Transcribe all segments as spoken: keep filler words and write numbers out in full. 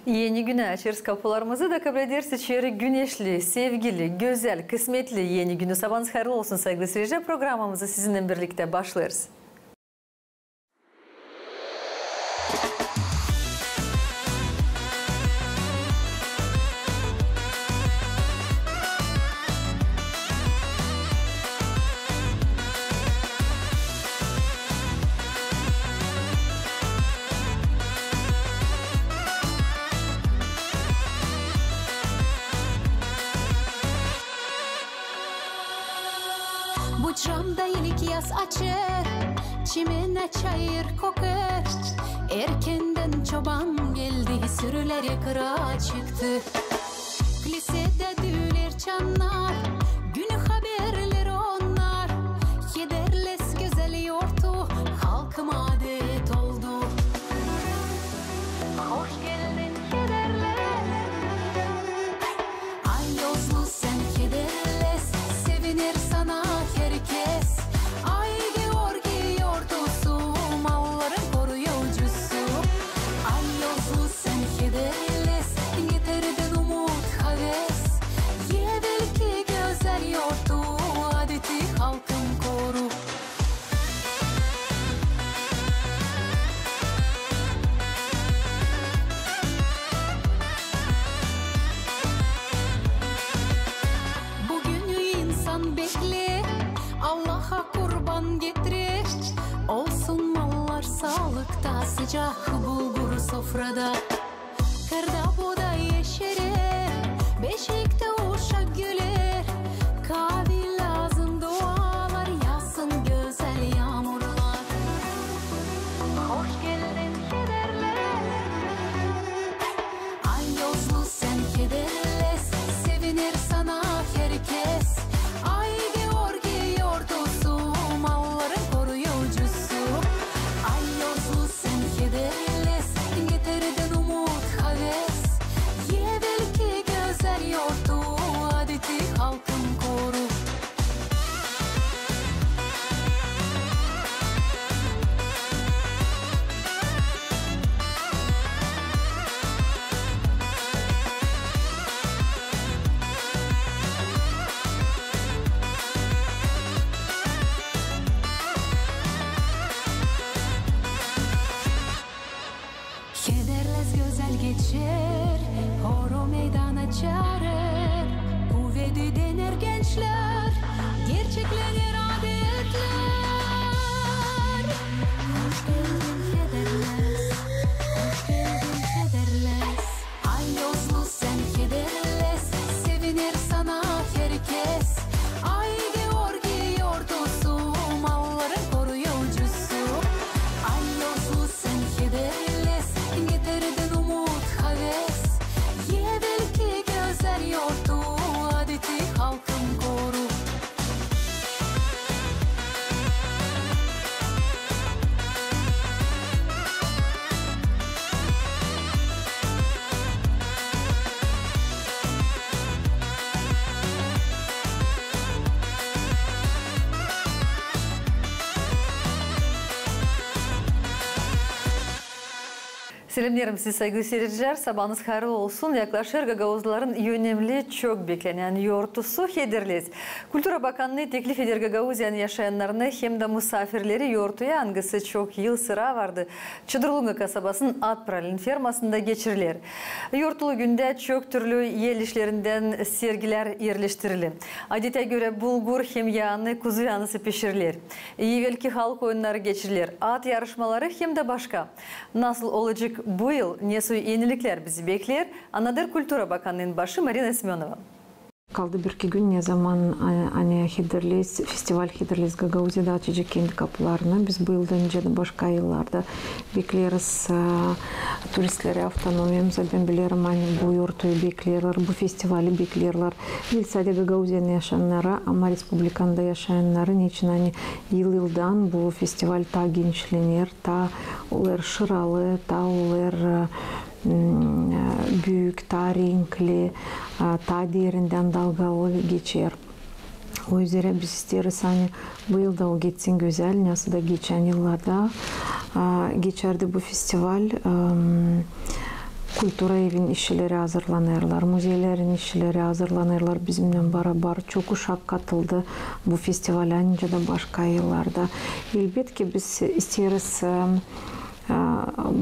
Eni günä açêrız kapularımızı da kabul ederiz içeri güneşli, sevgili, gözäl, kısmetli eni günü. Sabaanız hayırlı olsun, saygılı seyirciler. Programamızı sizinnän birliktä başlêêrız. Bu camda ilk yaz açêr, çimenä çayır kokêr. Erkendän çoban geldi, sürüleri kıra çıktı. Klisedä düüler, çannar, Gün haberleri onnar, Hederlez gözäl yortu, halkım adet oldu. Hoş geldin, Hederlez. Ay yozlu sän, Hederlez, seviner sana herkez. Ay Georgiy yortusu, malların koruyucusu. Ay yozlu sän, Hederlez, getirdin umut, haves. Evelki gözäl yortu, adeti halkım koru. Büün insan bekleer, Allaha kurban getirer. Olsun mallar saalıkta, sıcak bulgur sofrada. Kırda buday eşerer, beşiktä uşak güler. Kabil lääzım dualar, yaassın gözäl yaamurlar. Hoş geldin, Hederlez. Ay yozlu sän, Hederlez, seviner sana herkez. Ay Georgiy yortusu, malların koruyucusu. Ay yozlu sän, Hederlez, getirdin umut, haves. Evelki gözäl yortu, adeti halkım koru. Hederlez gözäl geçer, horu meydana çaarêr, kuvedä döner gençlär, gerçeklener adetlär. Hoş geldin, Hederlez, hoş geldin, Hederlez. Ay yozlu sän, Hederlez, seviner sana herkez. Ay Georgiy yortusu, malların koruyucusu. Ay yozlu sän, Hederlez, getirdin umut, haves. Evelki gözäl yortu, adeti halkım koru. Selämneerim sizi, saygılı seyircilär. Sabaanız hayırlı olsun. Yaklaşêr gagauzların önemli, çok beklenän yortusu Hederlez. Kultura bakannıı teklif eder Gagauziyanın yaşayannarını hem dä musaafirleri yortuya, angısı çok yıl sıra vardı Çudurlunga kasabasının Atpralin fermasında geçiriler. Yortulu gündä çok türlü el işlerindän sergilär erleştirili. Adetä görä bulgur hem yaanı, kuzu yaanısı pişiriler. Evelki halk oyunnarı geçiriler, at yarışmaları hem dä başka. Nasıl olacek bu yıl, nesoy eniliklär bizi bekleer, annadêr kultura bakannıının başı Marina Semönova. Kaldı bir-iki gün, nezaman, a, ani Hederlez, festival Hederlez Gagauziyada açacek kendi kapularını. Biz bu yıldan nicä dä başka yıllarda bekleeriz, a, turistleri avtonomiyamıza. Bän bilerim, ani bu yortuyu bekleerlär, bu festivali bekleerlär diil sade Gagauziyanın yaşayannarı, ama respublikanın da yaşayannarı. Neçin ani yıl-yıldan bu festival taa genişlener, taa olêr şıralı, taa olêr, e, m, e, büük, taa renkli, e, taa derindän dalgalı geçer. O üzerä biz isteeriz, ani bu yıl da o geçsin gözäl, nasıl da geçän yıllarda, e, geçärdi bu festival. E, m, Kultura evin işçileri hazırlanêrlar, müzeylerin işçileri hazırlanêrlar bizimnän barabar. Çok uşak katıldı bu festivale, nicä dä başka yıllarda. Elbetki, biz isteeriz, e, e,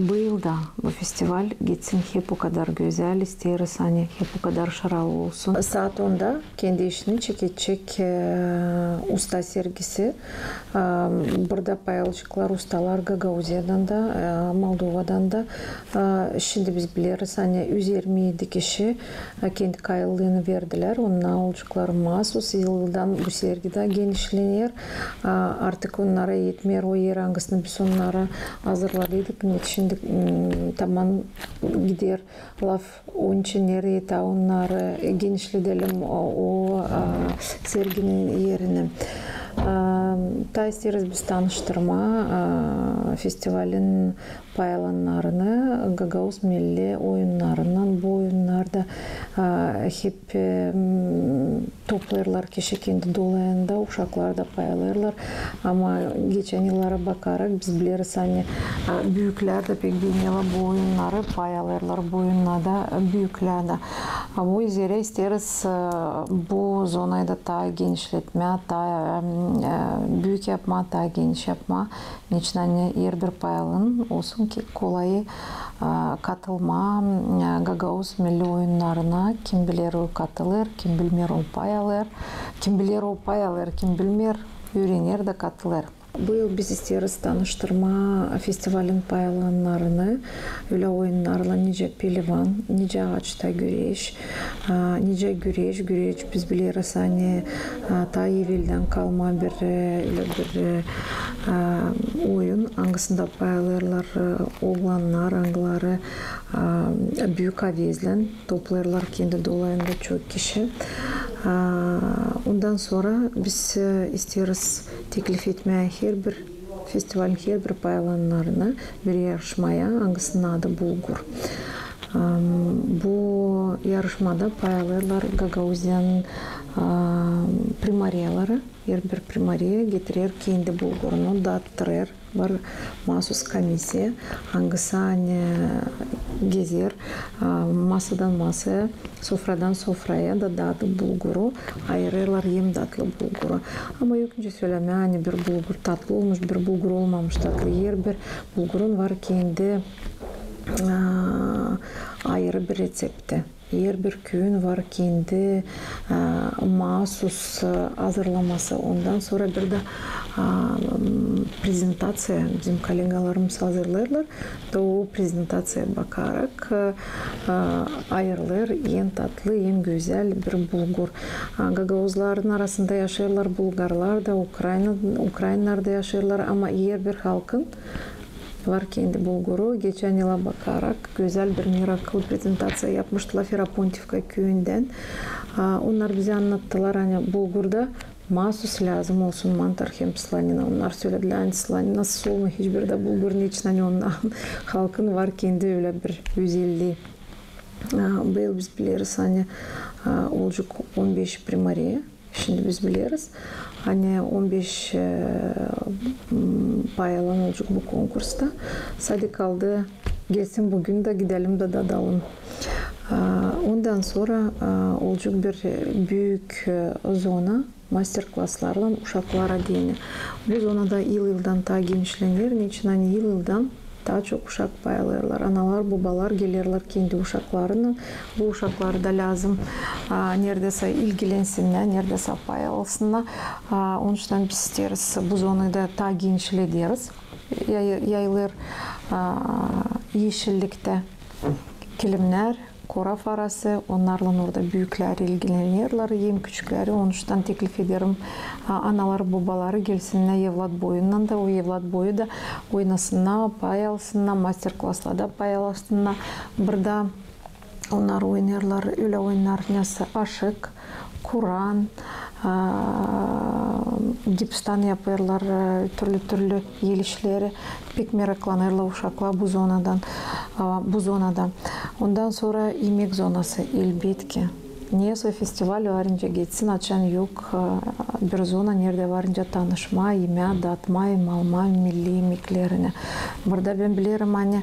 bu yıl da bu festival geçsin hep o kadar gözäl, isteeriz, ani hep o kadar şaralı olsun. Saat onda kendi işini çekecek, e, usta sergisi. E, burada paylaşaceklar ustalar Gagauziyadan da, e, Moldovadan da. E, şindi biz bileriz, ani üz irmi edi kişi, e, kendi kayıllığını verdilär. Onnar olaceklar maasus, yıldan bu sergi dä genişlener. E, artık onnara etmeer o er, angısını biz onnara hazırladıydık. Şindi, m, tamam gider laf onun için, nereyi taa onnarı genişledelim, o, o, e, serginin erini. E, taa isteeriz biz tanıştırmaa, e, festivalin pay alannarını gagauz milli oyunnarınnan. Bu oyunnar da, e, hep, e, m, toplêêrlar kişi kendi dolayında, uşaklar da pay alêrlar. Ama geçän yıllara bakarak biz bileriz, ani, e, büüklär dä pek beenerlär bu oyunnarı, pay alêrlar bu oyunnarda, e, büüklär dä. A, bu üzerä isteeriz, e, bu zonayı da taa genişletmää, taa, e, e, büük yapmaa, taa geniş yapmaa. Neçin ani herbir pay alan olsun ki kolayı, e, katılmaa, e, gagauz milli oyunnarına. Kim biler, o katılêr, kim bilmeer, o pay alêr. Kim biler, o pay alêr, kim bilmeer, üürener dä katılêr. Bu yıl biz isteeriz tanıştırmaa festivalin pay alannarını ölä oyunnarlan, nicä pelivan, nicä aaçta güreş, e, nicä güreş, güreş biz bileriz, ani, e, taa eveldän kalma bir, e, ölä bir, e, e, oyun, angısında pay alêrlar, e, oolannar, angıları, e, büük avezlän toplêêrlar kendi dolayında çok kişi. E, ondan sora biz, e, isteeriz teklif etmää herbir festivalin herbir pay alannarını bir yarışmaya, angısının adı Bulgur. Am, bu yarışmada pay alêrlar Gagauziyanın, am, primariyaları. Herbir primariya getirer kendi bulgurunu, dattırêr. Var maasus komissiya, angısı, ani, gezer, a, masadan masaya, sofradan sofraya da dadı bulguru, ayırêrlar en tatlı bulguru. Ama yok nicä sölemää, ani bir bulgur tatlı olmuş, bir bulgur olmamış tatlı. Herbir bulgurun var kendi, a, ayırı bir reţepti. Herbir küüyün var kendi, a, maasus, a, hazırlaması. Ondan sora bir dä, a, m, prezentaţiya bizim kollegalarımız hazırlêêrlar. Da o prezentaţiyaya bakarak, a, ayırılêr en tatlı, en gözäl bir bulgur. A, gagauzların arasında yaşêêrlar bulgarlar da, ukrayna-, ukraynlar da yaşêêrlar, ama herbir halkın var kendi bulguru. Geçän yıla bakarak gözäl bir meraklı prezentaţiya yapmıştılar Ferapontifka küüyündän. A, onnar bizä annattılar, ani bulgurda maasus lääzım olsun mantar hem slanina. Onnar söledilär, ani slaninasız olmêêr hiçbir dä bulgur, neçin ani onnar halkın var kendi ölä bir özellii. A, bu yıl biz bileriz, ani, a, olacek on beş primariya. Şindi biz bileriz, ani on beş, e, m, pay alan olacek bu konkursta. Sade kaldı gelsin büün da gidelim da dadalım. A, ondan sora, a, olacek bir, e, büük, e, zona master-klaslarlan uşaklara deyni. Bu zona da yıl-yıldan taa genişlener, neçin ani yıl-yıldan taa çok uşak pay alêrlar. Analar, bobalar gelerlär kendi uşaklarınnan. Bu uşakları da lääzım, a, neredäsä ilgilensinnär, neredäsä pay alsınnar. A, onuştan biz isteeriz bu zonayı da taa genişlederiz. Yay-, yayılêr, a, eşilliktä kilimnär, koraf arası, onnarlan orada büüklär ilgilenerlär, hem küçükleri. Onuştan teklif ederim, a, analar, bobaları gelsinnär evlat boyunnan da, o evlat boyu da oynasınnar, pay alsınnar, master-klaslarda pay alsınnar. Bir dä onnar oynêêrlar ölä oyunnar, nesoy aşık, kuran, a, gipstan yapêrlar, e, türlü-türlü el işleri. Pek meraklanêrlar uşaklar bu zonadan, a, bu zonada. Ondan sora imek zonası, elbetki. Nesoy festival varınca geçsin, açan yok e, bir zona, neredä varınca tanışmaa, imää, datmaa, almaa milli imeklerinä. Burada bän bilerim, ani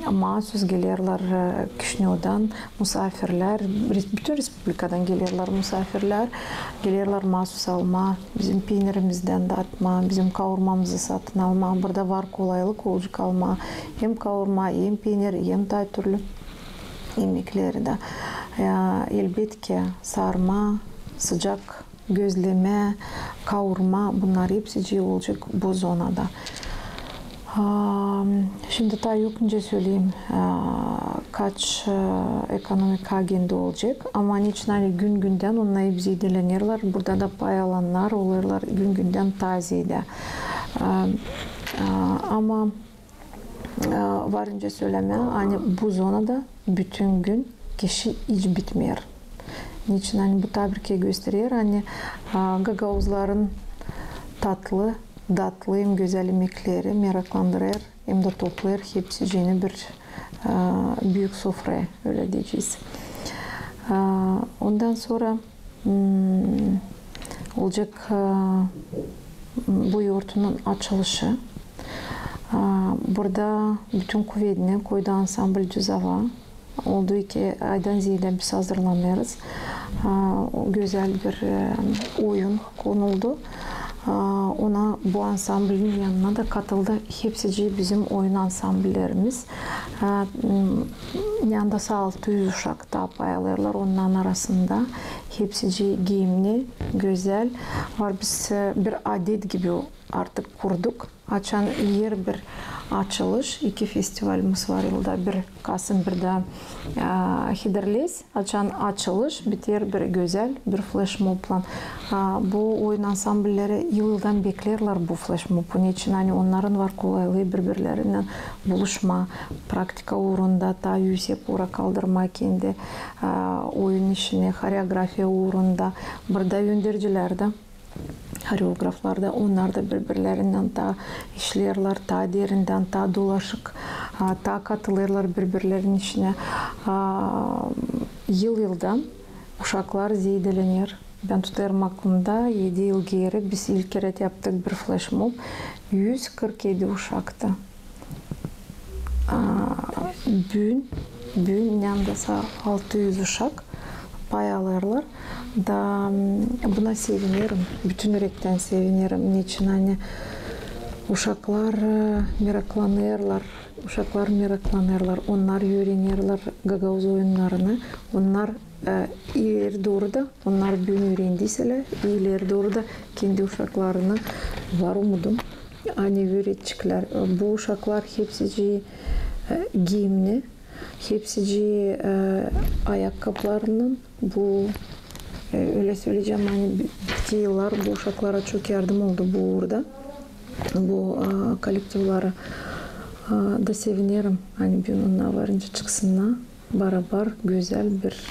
e, maasuz gelerlär e, Kişinövdan musaafirlär, res- bütün respublikadan gelerlär musaafirlär, gelerlär maasuz almaa bizim peenirimizdän, datmaa, bizim kaurmamızı satın almaa. Burada var kolaylık olacek almaa hem kaurma, hem peenir, hem taa türlü imekleri dä. E, elbetki, sarma, sıcak gözlemä, kaurma, bunnar hepsicii olacek bu zonada. A, şindi taa yok nicä söleyim, a, kaç e, ekonomik agent olacek, ama neçin ani gün-gündän onnar hep zeedelenerlär, burada da pay alannar olêrlar gün-gündän taa zeedä. A, a, ama e, varınca sölemää, ani bu zonada bütün gün kişi hiç bitmeer. Neçin ani bu taa bir kerä gösterer, ani e, gagauzların tatlı, datlı hem gözäl imekleri meraklandırêr hem dä toplêêr hepsicini bir e, büük sofraya, ölä deyecez. E, ondan sora m, olacek e, bu yortunun açılışı. E, burada bütün kuvedinä koydu ansambl Düzova. Oldu iki aydan zeedä biz hazırlanêrız. E, o gözäl bir e, oyun konuldu. A, ona, bu ansamblin yanına da katıldı hepsicii bizim oyun ansambllerimiz. A, m, neandasa altı üz uşak taa pay alêrlar onnarın arasında. Hepsicii giimni, gözäl. Var biz e, bir adet gibi artık kurduk. Açan herbir açılış, iki festivalimiz var yılda, bir Kasım, bir dä e, Hederlez. Açan açılış biter bir gözäl bir fleşmoblan. A, bu oyun ansamblleri yıl-yıldan beklerlär bu fleşmobu. Neçin ani onnarın var kolaylıı biri-birlerinnän buluşmaa, praktika uurunda, taa üüsek uura kaldırmaa kendi a, oyun işini, horeografiya uurunda. Burada öndercilär dä, horeograflar da, onnar da biri-birlerinnän taa işleerlär, taa derindän, taa dolaşık, a, taa katılêrlar biri-birlerinin işinä. A, yıl-yıldan uşaklar zeedelener. Bän tutêrım aklımda, edi yıl geeri biz ilk kerä yaptık bir fleşmob. Üz kırk edi uşaktı. A, büün, büün neandasa altı üz uşak pay alêrlar. Da m, buna sevinerim, bütün ürektän sevinerim. Neçin ani uşaklar e, meraklanêrlar, uşaklar meraklanêrlar, onnar üürenerlär gagauz oyunnarını, onnar e, ileri dooru da, onnar büün üürendiysälär, ileri dooru da kendi uşaklarını, var umudum, ani üüredeceklär. E, bu uşaklar hepsicii e, giimni, hepsicii e, ayakkapılarının, bu e, ölä söleyecäm, ani bi- bitki yıllar bu uşaklara çok yardım oldu bu uurda. Bu e, kollektivleri e, da sevinerim, ani büün onnar varınca çıksınnar barabar gözäl bir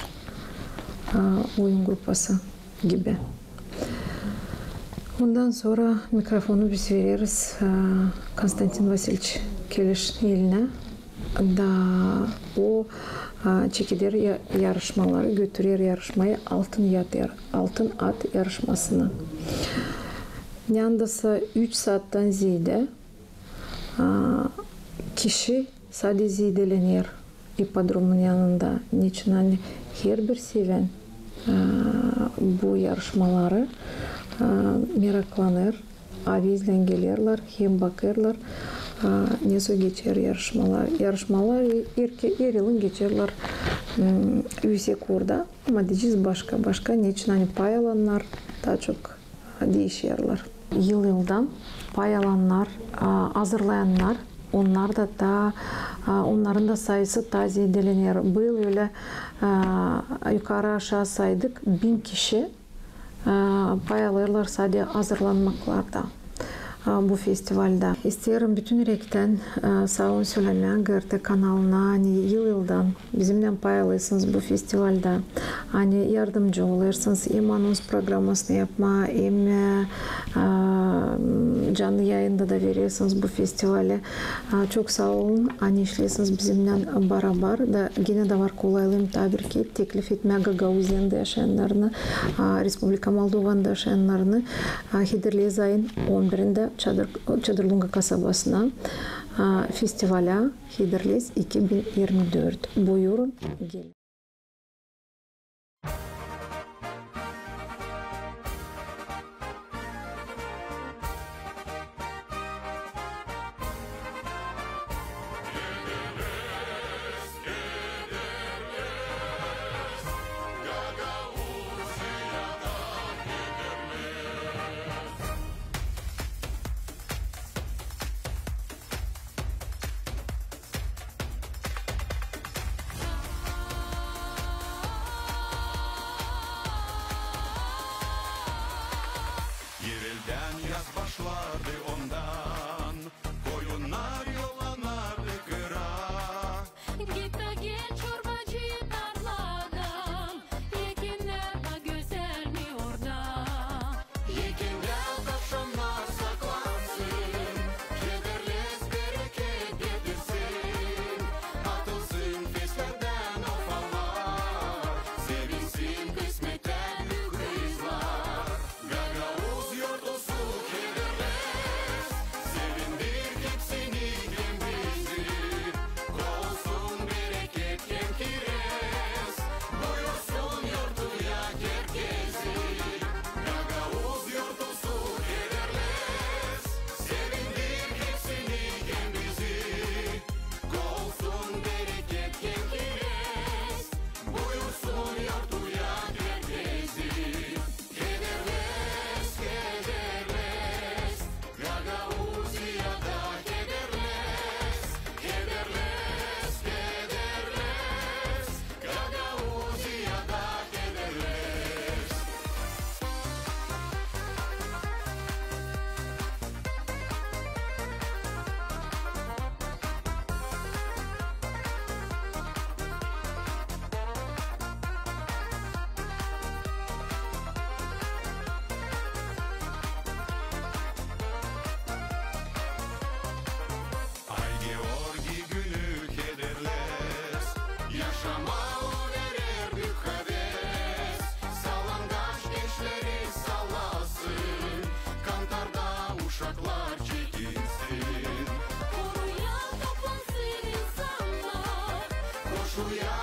e, oyun grupası gibi. Ondan sora mikrofonu biz vereriz e, Konstantin Vasiliç Kelişin elinä. Da o e, çekeder ya- yarışmaları, götürer yarışmayı Altın At, yar- Altın At yarışmasını. Neandasa üç saattan zeedä e, kişi sade zeedelener ipodromun yanında. Neçin ani herbir sevän e, bu yarışmaları e, meraklanêr, avezlän gelerlär hem bakêrlar e, nesoy geçer yarışmalar. Yarışmalar er, er yılın geçerlär m, üüsek uurda, ama deyecez başka-başka, neçin ani pay alannar taa çok diişerlär. Yıl-yıldan pay alannar, a, hazırlayannar, onnar da taa, a, onnarın da sayısı taa zeedelener. Bu yıl ölä a, yukarı-aşaa saydık, bin kişi a, pay alêrlar sade hazırlanmaklarda. a, bu festivalda. İsteerim bütün ürektän, a, saa olun sölemää GRT kanalına, ani yıl-yıldan bizimnän pay alêrsınız bu festivalda. Ani yardımcı olêrsınız hem anons programmasını yapmaa, hem, e, a, canlı yayında da verersiniz bu festivali. A, çok saa olun, ani işleersiniz bizimnän barabar da genä dä var kolaylıım, taa bir kerä teklif etmää Gagauziyanın da yaşayannarını, a, Respublika Moldovanın da yaşayannarını, a, Hederlez ayın on birindä Çadır-, Çadırlunga kasabasına, a, festivalä Hederlez iki bin irmi dört. Buyurun, gelin. Eveldän yaz başlardı, ondan koyunnar yollanardı kıra. Git da gel, çorbacı, tarladan, ekennär da gözäl mi orada? Ekennär, tavşannar saklansın, Hederlez bereket getirsin. Atılsın feslerdän ufalar, sevinsin kısmetä büük kızlar. Gagauz yortusu Hederlez, sevindir hepsini hem bizi. Kolsun bereket hem kirez, buyursun yortuya herkezi. Gagauz yortusu Hederlez, sevindir hepsini hem bizi. Kolsun bereket hem kirez, buyursun yortuya herkezi. Hederlez, Hederlez, Gagauziyada Hederlez, Hederlez, Hederlez, Gagauziyada Hederlez. Ay Georgiy günü Hederlez, yaşamaa verer büük haves. Sallangaç gençleri sallasın, kantarda uşaklar çekinsin. Koruya toplansın insannar, koşuya